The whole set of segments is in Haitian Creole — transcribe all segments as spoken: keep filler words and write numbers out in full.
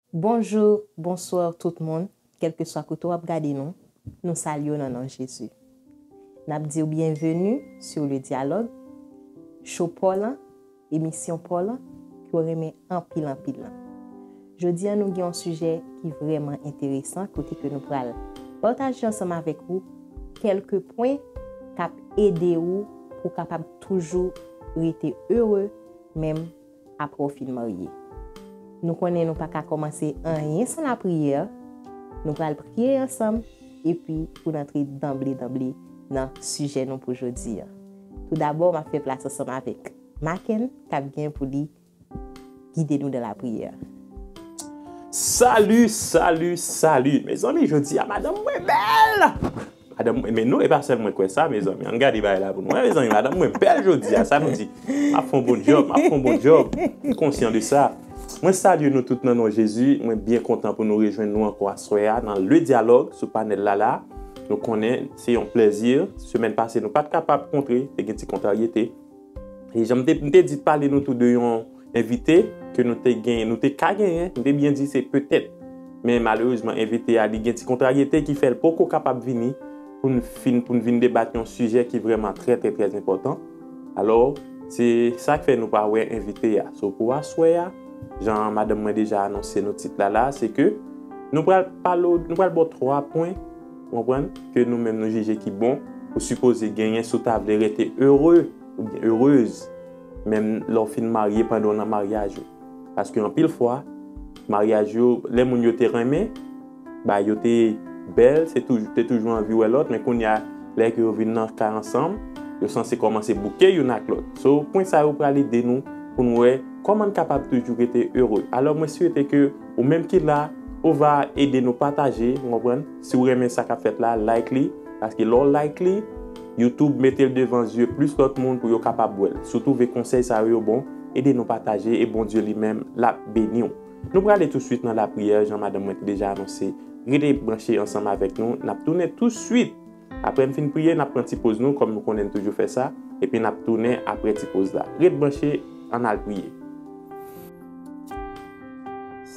Bonjou, bonswa tout moun, kèlkeswa kote w ap gade nou, nou salye w nan non Jezi. N ap di w byenveni sou Le Dialogue, show pa w lan, emisyon pa w lan, ke w renmen anpil, anpil lan. Jodi a, nou gen yon sijè ki vrèman enteresan, kote ke nou pral pataje ansanm avèk ou kèlke pwen k ap ede ou pou w kapab toujou rete ere, menm apre w fin marye. Nou konnen nou pa ka kòmanse anyen san lapriyè. Nou pral priye ansanm, epi pou n antre danble, danble nan sijè nou pou jodi a. Toudabò, m ap fè plas ansanm avèk Maken, k ap gen pou li gide nou nan lapriyè. Salut, salut, salut. Mezanmi, jodi a, madanm mwen bèl. Madanm mwen, men non, e pa sèl mwen kwè sa, mezanmi. Ann gade bagay la pou nou. Wi, mezanmi, madanm mwen bèl jodi a, sa nou di. M ap fè yon bon djòb, m ap fè yon bon djòb. M konsyan de sa. Mwen salye nou tout nan non Jezi. Mwen byen kontan pou nou rejwenn nou ankò aswè a nan Le Dialogue sou panèl la la. Nou konnen se yon plèzi. Semèn pase, nou pa t kapab kontre, te gen ti kontraryete. E jan m te, m te di pale nou tou de yon envite ke nou te gen, nou te ka genyen, m te byen di se petèt. Men malerezman, envite a, li gen ti kontraryete ki fè l poko kapab vini pou n fin, pou n vin debat yon sijè ki vrèman trè, trè, trè enpòtan. Alò, se sa k fè nou pa wè envite a. So, pou aswè a, jan madanm mwen deja anonse nou tit la la, se ke nou pral pale, nou pral ba w twa pwen, w konprann, ke nou menm nou jije ki bon, ou sipoze genyen si w ta vle rete ere oubyen erez, menm lè w fin marye pandan w nan maryaj ou. Paske anpil fwa, maryaj yo, lè moun yo te renmen, ba yo te bèl, se toujou, te toujou anvi wè lòt, men kounye a, lè ke yo vin nan kay ansanm, yo sanse kòmanse bouke youn ak lòt. So, pwen sa yo pral ede nou pou n wè kòman n kapab toujou rete ere. Alò, mwen swete ke ou menm ki la, ou va ede nou pataje, w konprann? Si w renmen sa k ap fèt la, like li, paske lè w like li, YouTube mete l devan zye plis lòt moun pou yo kapab wè l. Si w twouve konsèy sa yo, yo bon, ede nou pataje e Bondye li menm l ap beni w. Nou prale touswit nan lapriyè, jan madanm mwen te deja anonse. Rete branche ansanm avèk nou, n ap tounen touswit. Apre n fin priye, n ap pran ti poz nou, kòm nou konnen n toujou fè sa, epi n ap tounen apre ti poz la. Ret branche, ann al priye.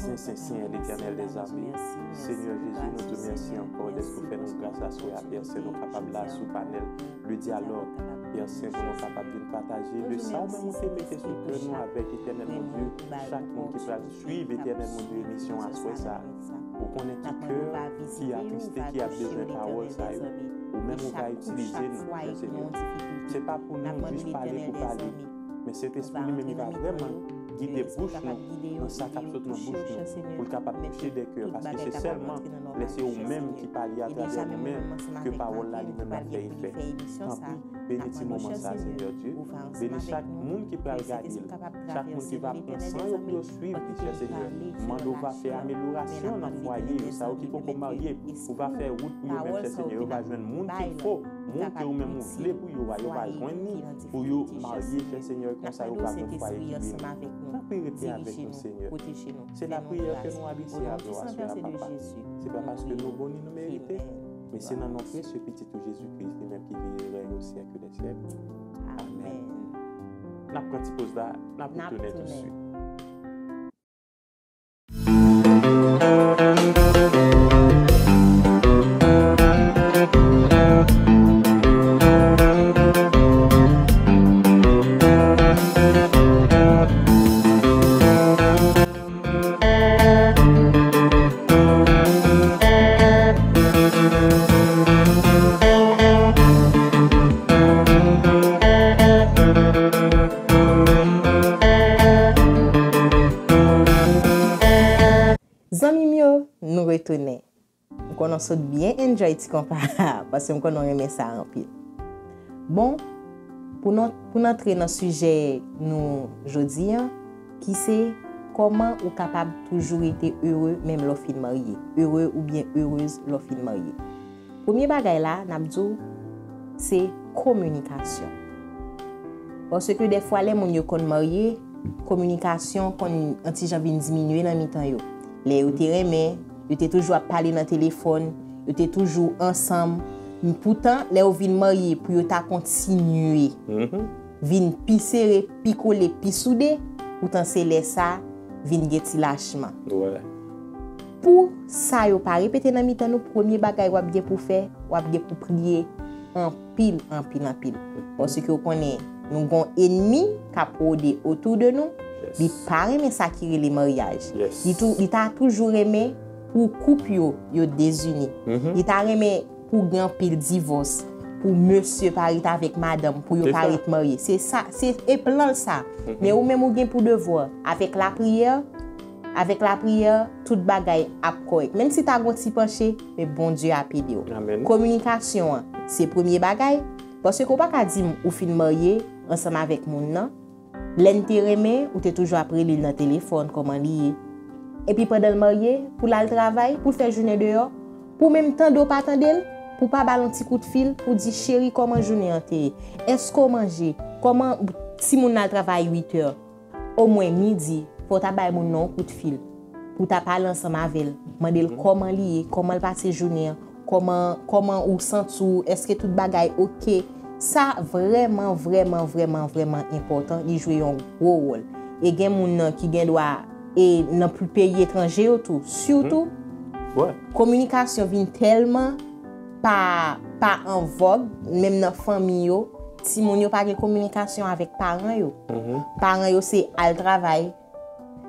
Sen, sen, sen, Letènèl dèzame, Senyè Jezi, nou di w mèsi ankò dèske w fè nou gras aswè a, Pè Sen, nou kapab la sou panèl Le Dialogue. Pè Sen, pou nou kapab vin pataje de sa w menm ou te mete sou kè nou avèk, Etènèl Bondye, chak moun ki pral swiv, Etènèl Bondye, emisyon aswè sa a. Ou konnen ki kè ki atriste, ki ap bezwen pawòl sa yo. Ou menm ou va itilize nou, Pè Senyè. Se pa pou nou jis pale pou pale, men Sentespri li menm li va vrèman gide bouch nou nan sa k ap sot nan bouch nou, pou l kapab touche dè kè, paske se sèlman lè se ou menm ki pale atravè nou menm ke pawòl la li menm l ap fè efè. Tanpri, beni ti moman sa, Senyè Dye. Beni chak moun ki pral gade l, chak moun ki va pran san yo pou yo swiv li, chè Senyè. M mande w va fè amelyorasyon nan fwaye yo, sa yo ki poko marye, ou va fè wout pou yo menm, chè Senyè. Yo va jwenn moun kil fo, moun ke ou menm ou vle pou yo a, yo va jwenn li pou yo marye, chè Senyè, konsa yo va gen fwaye ki beni. Tanpri rete avèk nou, Senyè. Se lapriyè ke nou adrese avè w aswè a, Papa. Se pa paske nou bon ni nou merite, men se nan non presye Pitit ou Jezi Kris, li menm ki viv e règne au siècle des siècles. Amèn. N ap pran ti poz la, n ap retounen tousuit. Zanmi m yo, nou retounen. M konnen w sot byen enjoy ti konpa a, paske m konnen w renmen sa anpil. Bon, pou n, pou n antre nan sijè nou jodi a, ki se kòman ou kapab toujou rete ere menm lè w fin marye, ere oubyen erez lè w fin marye. Premye bagay la, n ap di w, se kominikasyon. Paske dèfwa lè moun yo konn marye, kominikasyon konn yon ti jan vin diminye nan mitan yo. Lè yo te renmen, yo te toujou ap pale nan telefòn, yo te toujou ansanm. Poutan, lè yo vin marye, pou yo ta kontinye vin pi sere, pi kole, pi soude, poutan se lè sa vin gen ti lachman. Wè. Pou sa yo pa repete nan mitan nou, premye bagay w ap gen pou fè, w ap gen pou priye anpil, anpil, anpil. Paske w konnen, nou gon enmi k ap wode otou de nou. Li pa renmen sa ki rele maryaj. Li tou, li ta toujou renmen pou koup yo, yo dezini. Li ta renmen pou gen anpil divòs, pou mesye pa ret avèk madanm, pou yo pa ret marye. Se sa, se e plan l sa. Men ou menm ou gen pou devwa, avèk lapriyè, avèk lapriyè, tout bagay ap kòrèk. Menm si ta gon ti panche, men Bondye ap ede w. Kominikasyon an, se premye bagay. Paske ou pa ka di m ou fin marye ansanm avèk moun nan. Lè n te renmen, ou te toujou ap rele l nan telefòn, kòman li ye. Epi pandan l marye, pou l al travay, pou l fè jounen deyò, pou menm tande w pa tande l, pou pa ba l yon ti kout fil, pou di, cheri, kòman jounen an te ye? Èske w manje? Kòman timoun nan al travay uit è? Omwen midi, fò w ta bay moun nan yon kout fil. Pou w ta pale ansanm avè l. Mande l kòman li ye, kòman l pase jounen an, kòman, kòman ou santi w, èske tout bagay oke. Sa vrèman, vrèman, vrèman, vrèman enpòtan. Li jwe yon gwo wòl. E gen moun nan ki gen dwa, e nan pl- peyi etranje yo tou, sitou, kominikasyon vin tèlman pa, pa an vòg, menm nan fanmi yo, timoun yo pa gen kominikasyon avèk paran yo. Paran yo se al travay,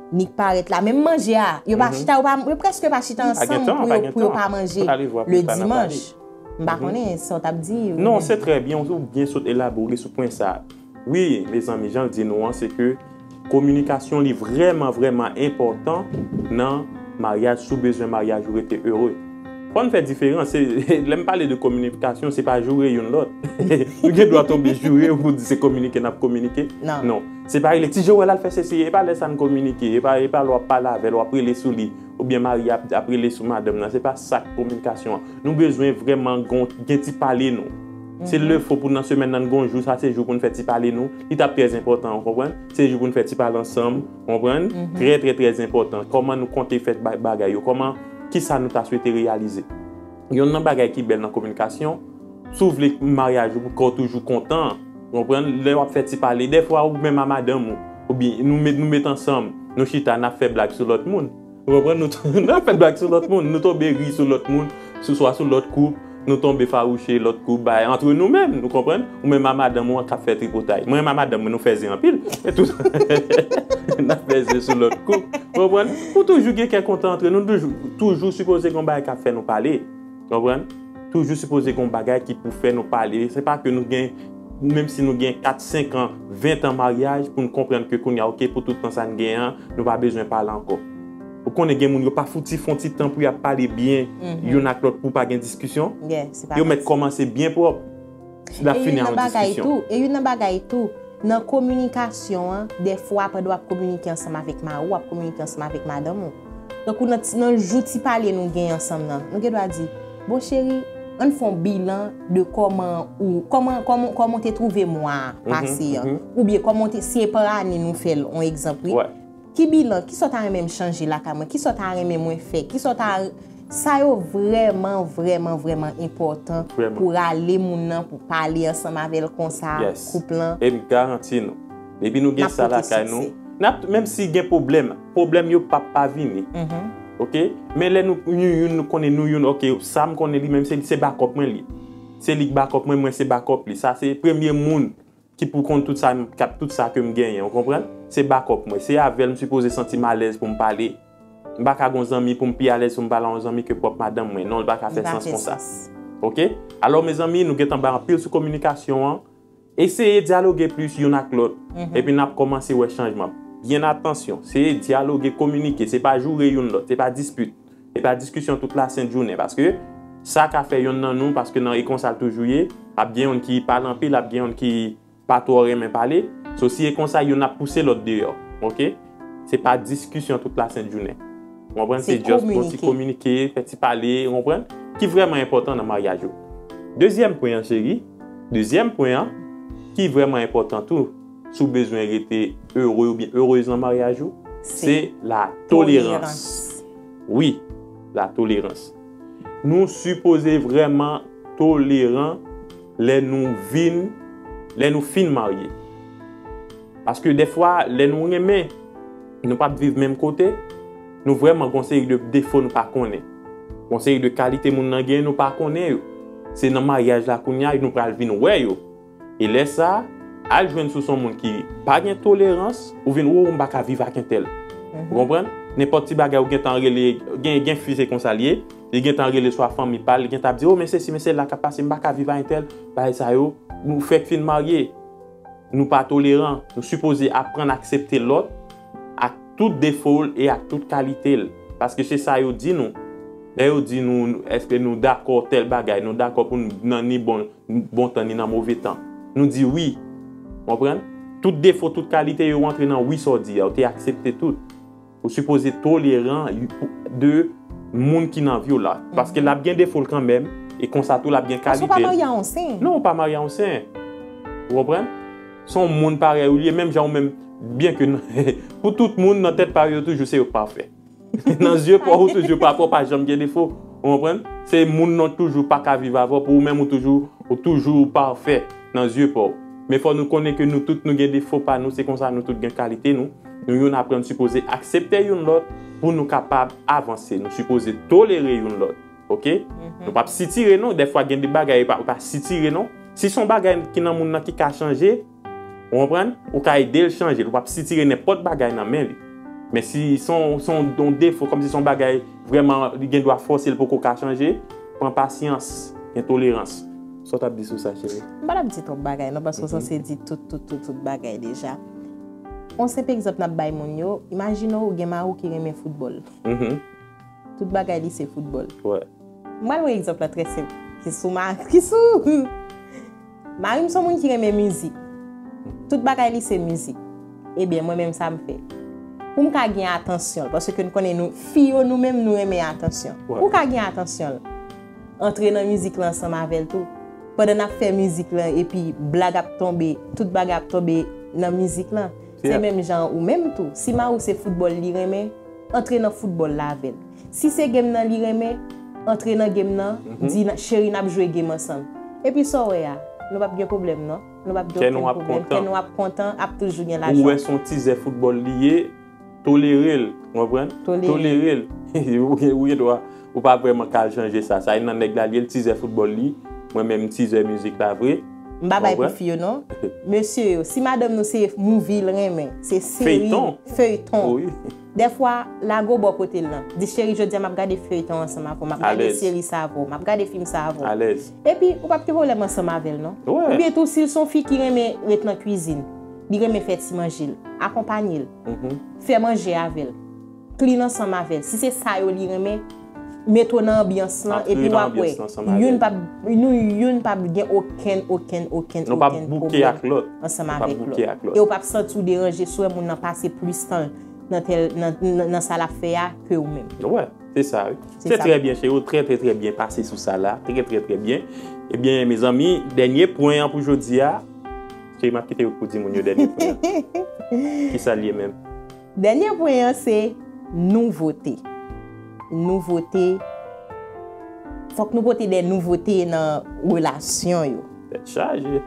nik parèt la. Menm manje a, yo pa chita, yo, pa, yo prèske pa chita ansanm pou yo, pou yo pa manje le dimanch. M pa konnen sa w t ap di. Non, se trè byen, ou byen sot elabore sou pwen sa a. Wi, mezanmi, jan l di nou an, se ke kominikasyon li vrèman, vrèman enpòtan nan maryaj, si w bezwen maryaj ou rete ere. Fò n fè diferans. Se, lè m pale de kominikasyon, se pa joure youn lòt. Nou gen dwa tonbe joure pou di se kominike n ap kominike. Non. Se pa rele ti Joel al fè sesi, e pa lè sa n kominike, e pa, e pa lè w ap pale avè l, w ap rele sou li, oubyen mari ap, ap rele sou madanm nan. Se pa sa k kominikasyon an. Nou bezwen vrèman gon, gen ti pale nou. Se lefo pou nan semèn nan n gon jou, sa se jou pou n fè ti pale nou. Li t ap trè enpòtan, ou konprann? Se jou pou n fè ti pale ansanm, ou konprann? Trè, trè, trè enpòtan. Kòman nou konte fè ba- bagay yo? Kòman, kisa nou ta swete reyalize? Yonn nan bagay ki bèl nan kominikasyon, si w vle maryaj ou pou kè w toujou kontan, ou konprann? Lè w ap fè ti pale, dèfwa ou menm a madanm ou, oubyen nou met, nou met ansanm, nou chita, n ap fè blag sou lòt moun. Ou konprann? Nou, n ap fè blag sou lòt moun. Nou tonbe ri sou lòt moun, sou swa sou lòt koup. Nou tonbe fawouche lòt koup, bay, antre nou menm. Nou konprann? Ou menm a madanm ou an k ap fè tripotay. Mwen menm a madanm mwen, nou fè zen anpil. E tout, n ap fè zen sou lòt koup. Ou konprann? Pou toujou gen kè kontan antre nou, toujou, toujou sipoze gen yon bagay k ap fè nou pale. Ou konprann? Toujou sipoze gen yon bagay ki pou fè nou pale. Se pa ke nou gen, menm si nou gen kat, senk an, ven tan maryaj, pou n konprann ke kounye a, oke, pou tout tan sa n genyen an, nou pa bezwen pale ankò. Ou konnen gen moun yo pa fouti fè yon ti tan pou y ap pale byen youn ak lòt pou pa gen diskisyon. Yo mèt kòmanse byen pwòp. L ap fini a yon diskisyon. E youn nan bagay tou, nan kominikasyon an, dèfwa pandan w ap kominike ansanm avèk mari w, w ap kominike ansanm avèk madanm ou. Tankou nan, nan jou ti pale nou gen ansanm nan, nou gen dwa di, bon cheri, ann fè yon bilan de kòman ou, kòman, kòman, kòman w te twouve mwa a pase an. Oubyen kòman w te, si e pa ane nou fè l, yon egzanp, wi. Ki bilan, kisa w ta renmen m chanje lakay mwen? Kisa w ta renmen mwen fè? Kisa w ta, sa yo vrèman, vrèman, vrèman enpòtan pou rale moun nan, pou pale ansanm avè l konsa, koup lan. E m garanti nou, depi nou gen sa lakay nou, n ap, menm si gen pwoblèm, pwoblèm yo p ap pa vini. Oke? Men lè nou youn, youn, nou konnen nou youn, oke, sa m konnen li menm, se, se bakòp mwen li. Se li k bakòp mwen, mwen se bakòp li. Sa se premye moun ki pou konn tout sa, k ap tout sa ke m genyen, ou konprann? Se bakòp mwen. Se avè l m sipoze santi m alèz pou m pale. M pa ka gon zanmi pou m pi alèz pou m pale a yon zanmi ke pwòp madanm mwen. Non, li pa ka fè sans konsa. Oke? Alò, mezanmi, nou gentan bay anpil sou kominikasyon an. Eseye dyaloge plis youn ak lòt. Epi n ap kòmanse wè chanjman. Byen atansyon, se dyaloge, kominike, se pa joure youn lòt, se pa dispit. Se pa diskisyon tout lasent jounen, paske sa ka fè yonn nan nou, paske nan e konsa l toujou ye, ap gen yonn ki pale anpil, ap gen yonn ki pa twò renmen pale. So, si e konsa, yonn ap pouse lòt deyò, oke? Se pa diskisyon tout lasent jounen. Ou konprann? Se just bon ti kominike, fè ti pale, ou konprann? Ki vrèman enpòtan nan maryaj ou. Dezyèm pwen an, cheri, dezyèm pwen an, ki vrèman enpòtan tou, si w bezwen rete ere oubyen erez nan maryaj ou, se la tolerans. Wi, la tolerans. Nou sipoze vrèman toleran lè nou vin, lè nou fin marye. Paske dèfwa, lè nou renmen, nou p ap viv menm kote, Nou vrèman gon seri de defo nou pa konnen. Gon seri de kalite moun nan gen nou pa konnen yo. Se nan maryaj la kounye a nou pral vin wè yo. E lè sa, al jwenn sou son moun ki pa gen tolerans, ou vin, "Oh, m pa ka viv ak entèl." Ou konprann? Nenpòt ti bagay ou gentan rele, gen, gen fi se konsa l ye, li gentan rele swa fanmi pa l, li gentan ap di, "Oh, men sesi, men sela k ap pase, m pa ka viv ak entèl." Bagay sa yo, nou fèk fin marye. Nou pa toleran. Nou sipoze aprann aksepte lòt ak tout defo l e ak tout kalite l. Paske se sa yo di nou. Lè yo di nou, èske nou dakò tèl bagay, nou dakò pou n nan ni bon, bon tan ni nan move tan. Nou di wi. Konprann? Tout defo, tout kalite yo antre nan wi sa w di a. Ou te aksepte tout. Ou sipoze toleran de moun ki nan vi w la. Paske l ap gen defo l kanmenm, e konsa tou l ap gen kalite l. Paske w pa marye a yon sen. Non, ou pa marye a yon sen. Ou konprann? Se yon moun parèy ou li ye, menm jan ou menm, byen ke pou tout moun nan tèt pa yo, yo toujou se yo k pafè. Nan zye pa w, ou toujou pafè, ou pa janm gen defo. Ou konprann? Se moun nan toujou pa ka viv avè w, pou ou menm ou toujou, ou toujou pafè nan zye pa w. Men fò nou konnen ke nou tout nou gen defo pa nou, se konsa nou tout gen kalite nou. Nou youn apre nou sipoze aksepte youn lòt pou nou kapab avanse. Nou sipoze tolere youn lòt. Oke? Nou p ap sitire non, dèfwa gen de bagay ou pa, ou pa sitire non. Si se yon bagay ki nan moun nan ki ka chanje, ou konprann? Ou ka ede l chanje l. Ou p ap sitire nenpòt bagay nan men li. Men si se yon, se yon, yon defo, kòmsi se yon bagay vrèman li gen dwa fòse l poko ka chanje, pran pasyans, gen tolerans. Sa w t ap di sou sa, cheri? M pa t ap di twòp bagay non, paske w sanse di tout, tout, tout, tout bagay deja. Yon senp egzanp n ap bay moun yo, imajine w gen mari w ki renmen foutbòl. Tout bagay li se foutbòl. M pral yon egzanp la trè senp. Ki sou ma-, ki sou Mari m se yon moun ki renmen mizik. Tout bagay li se mizik. Ebyen, mwen menm sa m fè. Pou m ka gen atansyon l, paske n konnen nou, fi yo, nou menm, nou renmen atansyon. Pou w ka gen atansyon l, antre nan mizik la ansanm avè l tou. Pandan n ap fè mizik la, epi blag ap tonbe, tout bagay ap tonbe nan mizik la. Se menm jan ou menm tou. Si mari w se foutbòl li renmen, antre nan foutbòl la avè l. Si se game nan li renmen, antre nan game nan, di, "Cheri, n ap jwe game ansanm." Epi sa w wè a, nou p ap gen pwoblèm non. Nou p ap gen okenn pwoblèm. Kè nou ap kontan, ap toujou gen lajwa. Ou wè se yon tizè foutbòl li ye, tolere l, w konprann? Tolere l. Ou gen, ou gen dwa, ou pa vrèman ka al chanje sa. Sa e nan nèg la li ye, l tizè foutbòl li, mwen menm m tizè mizik la vre. M pa bay pou fi yo non. Mesye yo, si madanm nou se movie l renmen, se seri, feyton. Dèfwa, lage w bò kote l lan. Di, "Cheri, jodi a m ap gade feyton ansanm avè w, m ap gade seri sa avè w, m ap gade fim sa avè w." Epi, ou p ap gen pwoblèm ansanm avè l non. Oubyen tou, si l se yon fi ki renmen ret nan kwizin, li renmen fè ti manje l, akonpanye l, fè manje avè l, clean ansanm avè l. Si se sa yo li renmen, mete w nan anbyans lan, epi w ap wè, youn p ap, nou youn p ap gen okenn, okenn, okenn, okenn pwoblèm ansanm avèk lòt. E w p ap santi w deranje si w wè moun nan pase plis tan nan tèl, nan, nan, nan sa l ap fè a ke ou menm. Wè, se sa, wi. Se trè byen, cheri, ou trè, trè, trè byen pase sou sa la. Trè, trè, trè byen. Ebyen, mezanmi, dènye pwen an pou jodi a. Cheri, m ap kite w pou di moun yo dènye pwen an. Kisa l ye menm? Dènye pwen an se nouvote. Nouvote. Fòk nou pote de nouvote nan relasyon yo. Tèt chaje.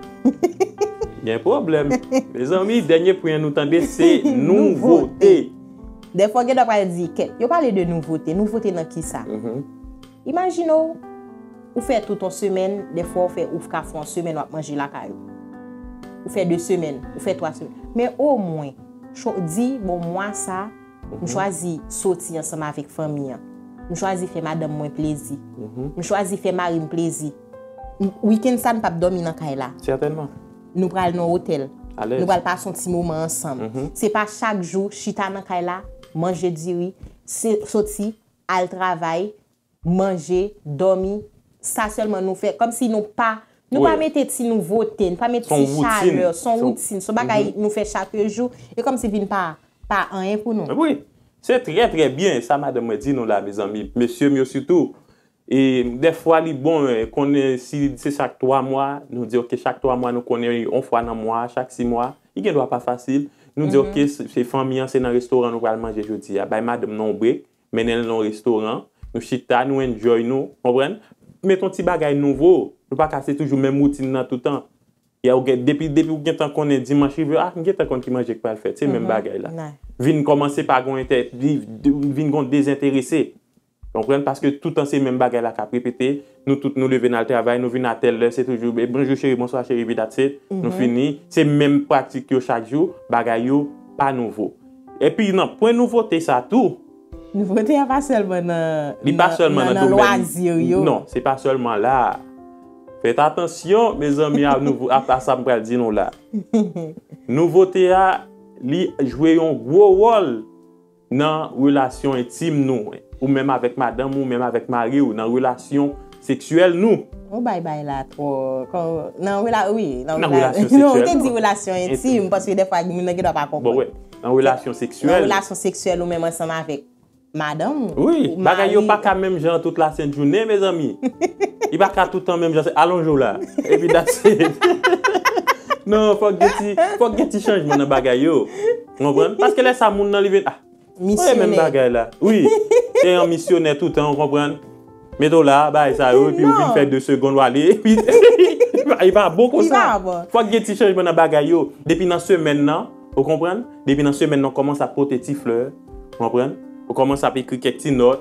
Gen pwoblèm. Mezanmi, dènye pwen an nou tande se nouvote. Dèfwa gen dwa pral di, "Kèt, yo pale de nouvote. Nouvote nan kisa?" Imajine w, ou fè tout yon semèn, dèfwa ou fè, ou ka fè yon semèn w ap manje lakay ou. Ou fè de semèn, ou fè twa semèn. Men omwen, di, "Bon, mwa sa, m chwazi soti ansanm avèk fanmi an. M chwazi fè madanm mwen plezi. M chwazi fè mari m plezi. Wikenn sa, n p ap dòmi nan kay la. Sètènman. Nou pral nan otèl. Nou pral pase yon ti moman ansanm." Se pa chak jou chita nan kay la, manje diri, soti, al travay, manje, dòmi, sa sèlman nou fè. Kòmsi nou pa, nou pa mete ti nouvote, nou pa mete ti chalè, se yon woutin, se yon bagay nou fè chak jou, e kòmsi vin pa, pa anyen pou nou. Wi, se trè, trè byen, sa madanm mwen di nou la, mezanmi, mesye m yo sitou. E dèfwa li bon, eh, konnen si se chak twa mwa, nou di, oke, chak twa mwa, nou konnen yon fwa nan mwa, chak sis mwa, li gen dwa pa fasil. Nou di, oke, se, se fanmi an, se nan restoran nou pral manje jodi a. Bay madanm nan yon brek, mennen l nan yon restoran, nou chita, nou enjoy nou, konprann? Met yon ti bagay nouvo. Nou pa ka se toujou menm woutin nan toutan. Ya, ou gen, depi, depi ou gentan konnen dimanch rive, ah, m gentan konn ki manje k pral fèt, se menm bagay la. vin kòmanse pa gon entè, vin gon dezenterese. Konprann? Paske toutan se menm bagay la k ap repete. Nou tout nou leve n al travay, nou vin a tèl lè, se toujou, "E, bonjou cheri, bonswa cheri," epi that's it. Nou fini. Se menm pratik yo chak jou, bagay yo pa nouvo. Epi nan pwen nouvote sa tou, Nouvote a pa sèlman nan, li pa nan, sèlman nan, nan domèn lwazir yo. Non, se pa sèlman la. Fèt atansyon, mezanmi, a, nouvo, a, a sa m pral di nou la. Nouvote a, li jwe yon gwo wòl nan relasyon entim nou, ou menm avèk madanm ou, menm avèk mari w, nan relasyon seksyèl nou. Ou bay bay la twò. Nan rela, wi, nan, nan rela, relasyon seksyèl. Non, ou te di relasyon entim, paske dèfwa moun nan gendwa pa konprann. Bon, wè, nan relasyon seksyèl. Nan relasyon seksyèl ou menm ansanm avèk madanm ou, wi, ou bagay yo mari pa ka menm jan tout lasent jounen, mezanmi. Li pa ka tout tan menm jan, se alonje w la. Epi that's it. Non, fòk gen ti, fòk gen ti chanjman nan bagay yo. Ou konprann? Paske lè sa moun nan li vin, ah, misye menm bagay la. Wi. E yon misyonè toutan, ou konprann? Mete w la, bagay sa yo, epi ou vin fè de segonn, w ale, epi li pa, li pa bon konsa. Li pa bon. Fòk gen ti chanjman nan bagay yo. Depi nan semèn nan, ou konprann? Depi nan semèn nan, ou kòmanse ap pote ti flè, ou konprann? Ou kòmanse ap ekri kèk ti nòt.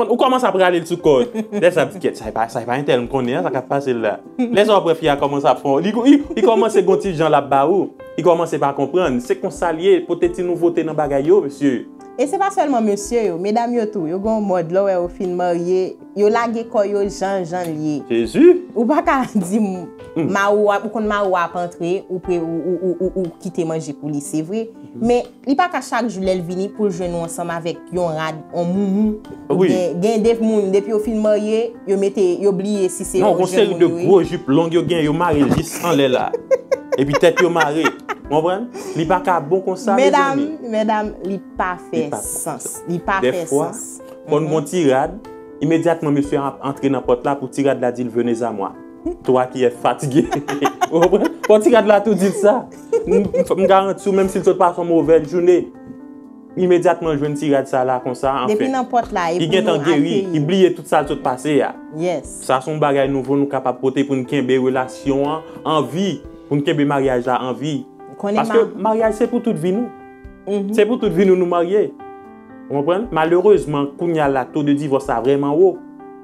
Ou kòmanse ap rale l sou kò. Lè sa ap di, "Kèt, sa e pa, sa e pa entèl m konnen an, sa k ap pase l la." Lè sa w ap wè fi a kòmanse ap fè, li, li, li kòmanse gon ti jan l ap ba ou. Li kòmanse pa konprann. Se konsa l ye, pote ti nouvote nan bagay yo, mesye. E se pa sèlman mesye yo, medam yo tou, yo gen yon mòd, lè w wè yo fin marye, yo lage kò yo jan, jan l ye. Jezi! Ou pa ka di m, mari w ap, ou konn mari w ap antre, ou pre, ou, ou, ou, ou, ou kite manje pou li, se vre. Men, li pa ka chak jou lè l vini pou l jwenn ou ansanm avèk yon rad, yon moumou. Wi. Gen, gen de moun, depi yo fin marye, yo mete, yo bliye si se yon jèn moun yo ye. Non, gon seri de gwo jip long yo gen, yo mare l jis anlè la. Epi tèt yo mare. Konprann? Li pa ka bon konsa, mezanmi. Medam, medam, li pa fè sans. Li pa fè sans. Dèfwa, fò n gon ti rad, imedyatman mesye a ap antre nan pòt la pou ti rad la di l, "Venez à moi. Toi qui es fatigué." Ou konprann? Fò ti rad la tou di l sa. M, m, m garanti w, menm si l sot pase yon movèz jounen, imedyatman l jwenn ti rad sa la konsa, anfen. Depi nan pòt la, e pou nou akeyi. Li gentan geri, li bliye tout sa l sot pase a. Yes. Sa se yon bagay nouvo nou kapab pote pou n kenbe relasyon an an vi, pou n kenbe maryaj la an vi. Paske maryaj se pou tout vi nou. Se pou tout vi nou nou marye. Ou konprann? Malerezman, kounye a la, to de divòs la vrèman wo.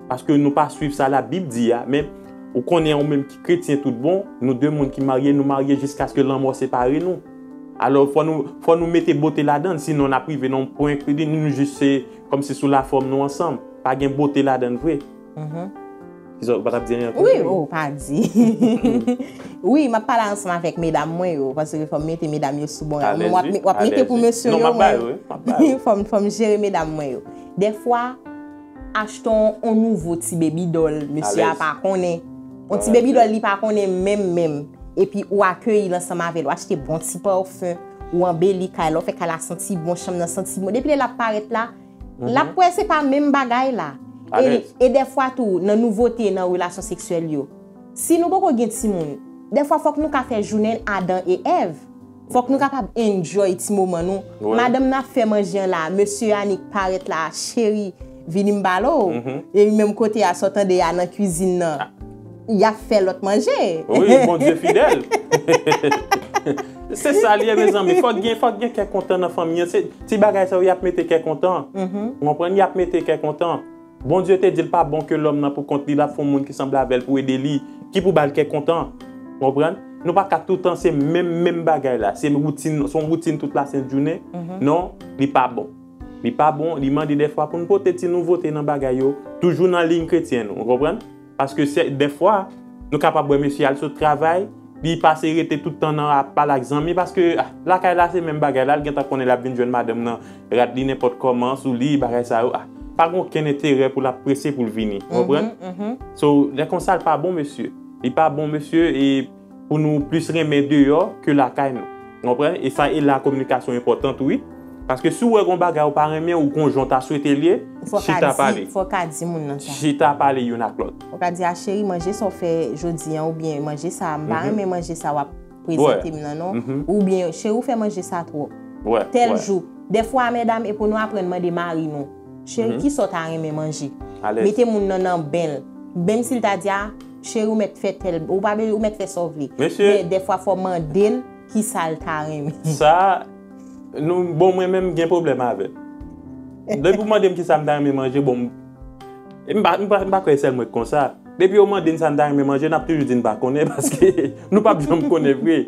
Paske nou pa swiv sa Labib di a, men ou konnen ou menm ki kretyen tout bon, nou de moun ki marye, nou marye jiskaske lanmò separe nou. Alò, fò nou, fò nou mete bote ladan l, sinon n ap rive nan yon pwen ke nou jis se kòmsi sou lafòm nou ansanm. Pa gen bote ladan l vre. Kisa, ou pa t ap di anyen ankò? Wi, o, pa di. Wi, m ap pale ansanm avèk medam mwen yo, paske fò m mete medam yo sou bon. Alèz, wi. W ap, w ap mete pou mesye yo, men fò m, fò m jere medam mwen yo. Dèfwa, achte yon, yon nouvo ti baby doll, mesye a pa konnen. Yon ti baby doll li pa konnen menm, menm. Epi ou akeyi l ansanm avè l, ou achte bon ti pafen, ou anbeli kay la, ou fè kay la santi bon, chanm nan santi bon. Depi lè l ap parèt la, l ap wè se pa menm bagay la. E, e dèfwa tou, nan nouvote nan relasyon seksyèl yo, si nou poko gen timoun, dèfwa fòk nou ka fè jounen Adan e Èv. Fòk nou kapab enjoy ti moman nou. Wi. Madanm nan ap fè manje an la, mesye Anik parèt la, cheri, vini m pale w. E menm kote a, sa w tande a nan kwizin nan, y ap fè lòt manje. Wi, Bondye fidèl. Se sa l ye, mezanmi. Fòk gen, fòk gen kè kontan nan fanmi an. Se ti bagay sa yo, y ap mete kè kontan. Ou konprann? Y ap mete kè kontan. Bondye te di l pa bon ke lòm nan pou kont li, l ap fè yon moun ki sanble avè l pou ede li, ki pou ba l kè kontan. Ou konprann? Nou pa ka toutan se menm, menm bagay la. Se woutin, se yon woutin tout lasent jounen. Non, li pa bon. Li pa bon, li mande dèfwa pou n pote ti nouvote nan bagay yo, toujou nan liy kretyen nou, ou konprann? Paske se, dèfwa, nou kapab wè mesye al sot travay, li pase rete tout tan nan ap pale ak zanmi, paske, ah, lakay la se menm bagay la, l gentan konnen l ap vin jwenn madanm nan, rad li nenpòt kòman sou li, bagay sa yo, ah, pa gen okenn enterè pou l ap prese pou l vini, ou konprann? So, lè konsa, l pa bon, mesye. Li pa bon, mesye, e pou nou plis renmen deyò ke lakay nou. Ou konprann? E sa, e la kominikasyon enpòtan tou, wi. Paske si w wè gon bagay ou pa renmen, ou gon jan w ta swete l ye, chita pale. Fò w ka di moun nan sa. Chita pale youn ak lòt. Ou ka di, "A cheri, manje sa w fè jodi an, oubyen manje sa, m pa renmen manje sa w ap prezante m nan, non." Oubyen, "Cheri, ou fè manje sa twòp." Tèl jou. Dèfwa, medam, e pou nou aprann mande mari nou, "Cheri, kisa w ta renmen manje?" Mete moun nan nan ben l. Menm si l ta di, "A, cheri, ou mèt fè tèl, ou pa bezwen, ou mèt fè sa w vle." Men dèfwa, fò w mande l kisa l ta renmen. Sa, Nou, bon, mwen menm gen pwoblèm avè l. Depi w mande m kisa m ta renmen manje, bon, m, m pa, m pa, m pa kwè sèl mwen k konsa. Depi yo mande n sa n ta renmen manje, n ap toujou di n pa konnen, paske nou p ap janm konnen vre.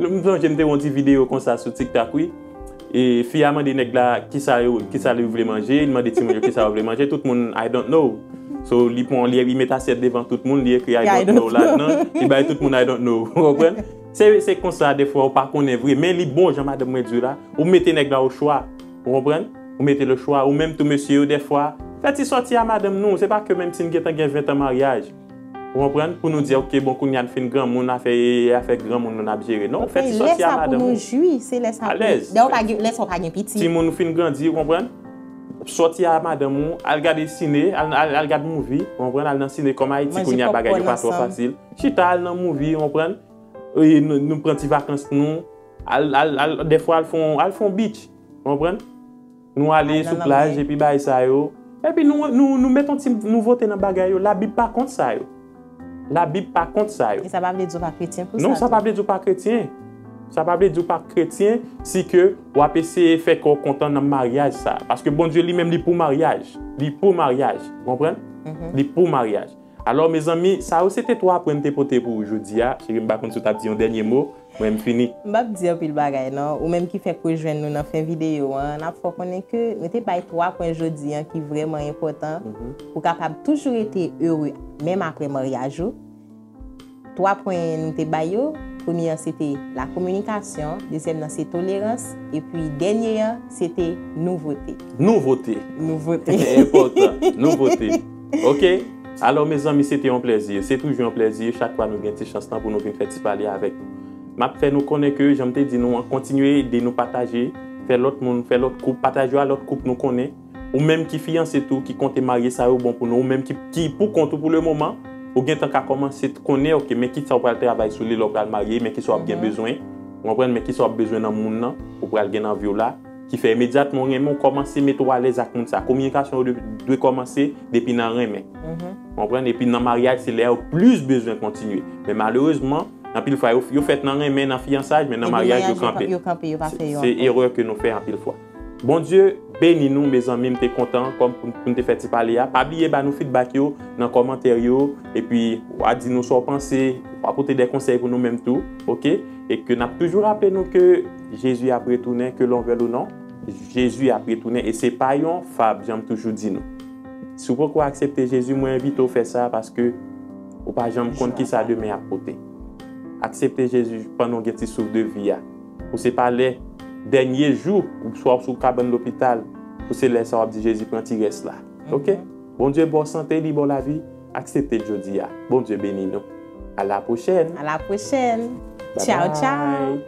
M sonje m te wè yon ti videyo konsa sou TikTok, wi. E fi a mande nèg la kisa yo, kisa li vle manje, li mande timoun yo kisa yo vle manje, tout moun, "I don't know." So, li pran, li, li met asyèt devan tout moun, li ekri "I don't know" ladan, li bay tout moun "I don't know." Ou konprann? Se, se konsa, defwa, ou pa konnen vre. Men li bon, jan madanm mwen di w la, ou mete nèg la o chwa. Ou konprann? Ou mete le chwa. Ou menm tou, mesye yo, defwa, fè ti sòti a madanm nou. Se pa ke menm si n gentan gen ven tan maryaj. Ou konprann? Pou nou di, "Ok, bon, kounye a n fin granmoun, afè, afè granmoun nou n ap jere." Non, fè ti sòti a madanm ou. Lè sa pou nou jwi, se lè sa pou nou. Alèz. Dèyè, ou pa gen, lè sa ou pa gen pitit. Timoun ou fin grandi, ou konprann? Sòti a madanm ou, al gade sine, al, al, al gade movie, ou konprann? Al nan sine, kòm Ayiti, kounye a bagay yo pa twò fasil. Chita, al nan movie, ou konprann? E nou, nou pran ti vakans nou, al, al, al, defwa al fon, al fon beach, ou konprann? Nou ale sou plaj epi bagay sa yo. Epi nou, nou, nou met yon ti nouvote nan bagay yo. Labib pa kont sa yo. Labib pa kont sa yo. E sa pa vle di w pa kretyen pou sa tou. Non, sa pa vle di w pa kretyen. Sa pa vle di w pa kretyen si ke w ap eseye fè kò w kontan nan maryaj sa. Paske Bondye li menm li pou maryaj. Li pou maryaj. Ou konprann? Li pou maryaj. Alò, mezanmi, sa yo se te twa pwen m te pote pou ou jodi a. Cheri, m pa konn si w t ap di yon dènye mo. Mwen, m fini. M p ap di anpil bagay, non. Ou menm ki fèk rejwenn nou nan fen videyo an, n ap fè w konnen ke nou te bay twa pwen jodi an ki vrèman enpòtan pou w kapab toujou rete ere, menm apre maryaj ou. Twa pwen nou te bay yo, premye an se te la kominikasyon, dezyèm nan se tolerans, epi dènye an se te nouvote. Nouvote. Nouvote. Enpòtan. Nouvote. Ok? Alò, mezanmi, se te yon plèzi. Se toujou yon plèzi chak fwa nou gen ti chans lan pou nou vin fè ti pale avèk nou. M ap fè nou konnen ke, jan m te di nou an, kontinye ede nou pataje, fè lòt moun, fè lòt koup, pataje a lòt koup nou konnen. Ou menm ki fiyanse tou, ki konte marye, sa yo bon pou nou. Ou menm ki, ki pou kont ou pou le moman, ou gentan ka kòmanse konnen, ok, men kisa ou pral travay sou li lè ou pral marye, men kisa w ap gen bezwen. Ou konprann, men kisa w ap bezwen nan moun nan, ou pral gen nan vi w la. Ki fè imedyatman ou renmen, ou kòmanse mete w alèz ak moun sa. Kominikasyon yo dwe, dwe kòmanse depi nan renmen. Ou konprann? Epi nan maryaj, se lè yo plis bezwen kontinye. Men malerezman, anpil fwa, yo, yo fèt nan renmen, nan fiyansaj, men nan maryaj, yo kanpe. Yo kanpe, yo pa fè yo ankò. Se, se erè ke nou fè anpil fwa. Bondye beni nou, mezanmi, m te kontan kòm pou, pou n te fè ti pale a. Pa bliye ba nou feedback yo nan kòmantè yo, epi w a di nou sa w panse, w a pote de konsèy pou nou menm tou, ok? E ke n ap toujou raple nou ke Jezi ap retounen, ke l on vèl ou non, Jezi ap retounen, e se pa yon fab, jan m toujou di nou. Si w poko aksepte Jezi, mwen envite w fè sa, paske ou pa janm konn kisa demen ap pote. Aksepte Jezi pandan w gen ti souf de vi a. Pou se pa lè dènye jou, ou swa w sou kabann lopital, pou se lè sa w ap di, "Jezi, pran ti rès la." Ok? Bondye ba w sante, li ba w lavi, aksepte l jodi a. Bondye beni nou. A la pwochèn. A la pwochèn. Bye bye. Tchaw, tchaw.